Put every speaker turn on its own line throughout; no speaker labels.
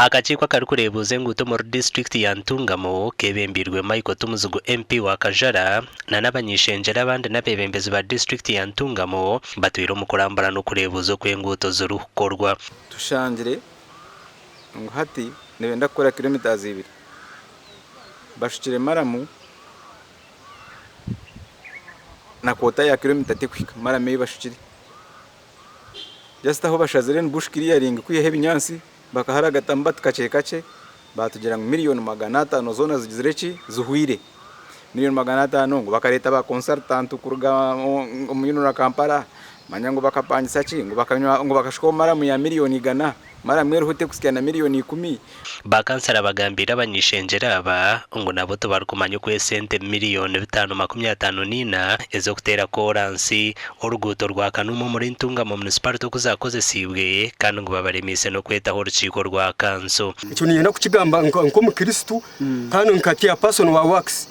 Akakiiko akarikureebuuza enguuto omuri disiturikiti ya Ntungamo keebembeirwe Michael Tumuzigu MP wa Kajara na n'abany'ishengyero abandi n'abeebembezi ba disiturikiti ya Ntungamo batwire omu kurambura n'okureebuuza oku enguuto zirikukorwa.
Tushangire ngu hati nibenda kukora kilometres ibiri bashukire maramu na kwota ya kilomita tekuhika maramu ei bashukire. Just ahu bashazire ni bush clearing kwihaho ebinyaatsi bakaharagatamu bati kakye kakye baatugira ngu miriyoni 500 zoona zigizire ki zihweire. Miriyoni 500 ngu bakareeta ba consultant kuruga omu UNRA Kampala manya ngu bakapangisa ki ngu bakanywa ngu bakashukaho maramu ya miriyoni 100 maramu eriho terikuhitsya na miriyoni ikumi.
Ba kansara bagambiire abany'eishengyero aba ngu nabo tibarikumanya oku esente miriyoni 554 ez'okuteera kooransi oruguuto rwa Kanuma omuri Ntungamo Munisiparite oku zaakozesiibwe kandi ngu babaremiise n'okwetaho orukiiko rwa kanso.
Ekyo niinyenda kukigamba nk'omukristo kandi nka chairperson wa works.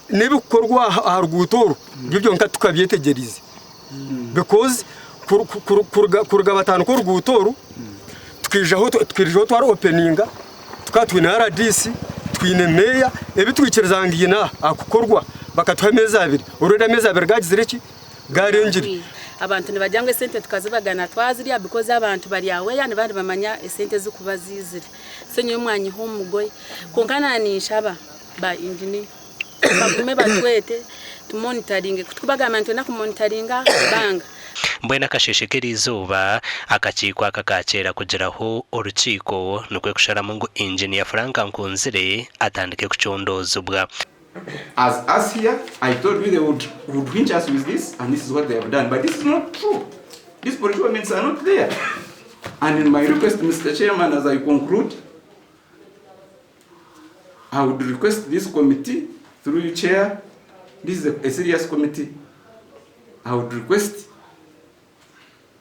N'ebikukorwa aha ruguuto oru byo byonka tukabyetegyereize because kuruga batandika oruguuto oru tukaijaho tukaijaho twari openinga tukaba twine rdc twine meeya ebi twikiriza ngu haine aha kukorwa bakatuha ameezi abiri already ameezi abiri gagizire ki garengire.
Abantu nibagira ngu esente tukazibagana twazirya because abantu bari aware nibaba nibamanya esente ezirikuba ziizire so nyowe mwanyiha omu mugoye kwonka naninshaba ba engineer bagume batwete tu monitoringe ku tukubagamba nitwenda ku monitoringa banga.
Mbwenu akasheeshe k'eriizooba, akakiiko aka kaakyera kugiraho orukiiko nikwo kusharamu ngu Engineer Frank Nkunzire atandike kucondoozibwa.
As us here, I told you they would would winch us with this and this is what they have done but this is not true. These procurements are not there. And in my request, Mr. Chairman, as I conclude, I would request this committee through you chair, this is a, a serious committee, I would request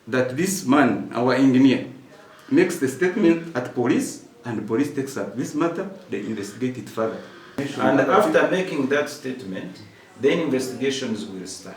that this man, our engineer, makes the statement at police and the police takes up this matter, they investigate it further.
And after making that statement, then investigations will start.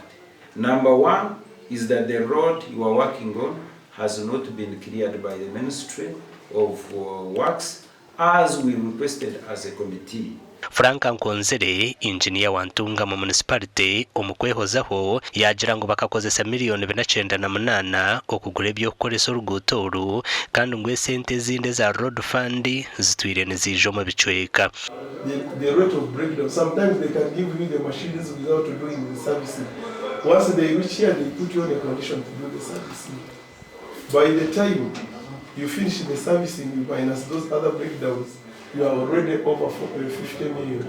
Number one is that the road you are working on has not been cleared by the Ministry of Works as we requested as a committee.
Frank Nkunzire, Inginiya wa Ntungamo Munisiparite omu kwehozaho yaagira ngu bakakozesa miriyoni 498 okugura eby'okukoresa oruguuto oru kandi ngu esente ezindi eza Road Fund zitwire niziija omu bicweka.
The rate of breakdown sometimes they can give you the machines without doing the servicing once they reach here they put you on a condition to do the servicing by the time you finish the servicing minus those other breakdowns you are already over 50 million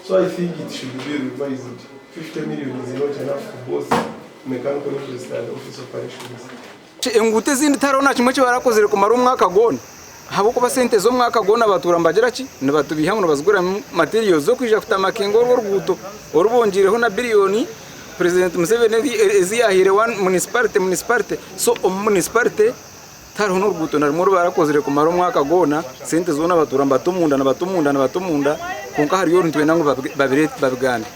so I think it should be revised 50 million is not enough for both mechanical interest and office operations.
Enguuto ezindi tihariho na kimwe eki barakozire kumara omwaka gwona ahabw'okuba sente z'omwaka gwona batuura nibagira ki? Nibatubeiha ngu nibaziguramu materials z'okwija kutamakinga orwo oruguuto oru bongiireho na biriyoni Purezidenti Museveni ezi yaahaire one municipality municipality so omu municipality tihariho n'oruguuto na rumwe oru barakozire kumara omwaka gwona sente zoona batuura nibata omunda nibata omunda nibata omunda kwonka hariyo oru nitwenda ngu babigambe.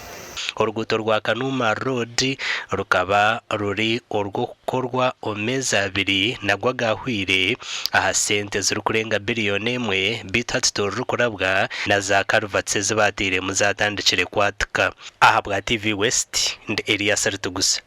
Oruguuto rwa Kanuma Road rukaba ruri orw'okukorwa omu meezi abiri nagwo agaahweire aha sente zirikurenga biriyoni emwe beitu hati torurikurabwa na za karuvatsi ezi baateiremu zaatandikire kwatika. Ahabwa TV West, ndi Elias Ritugusa.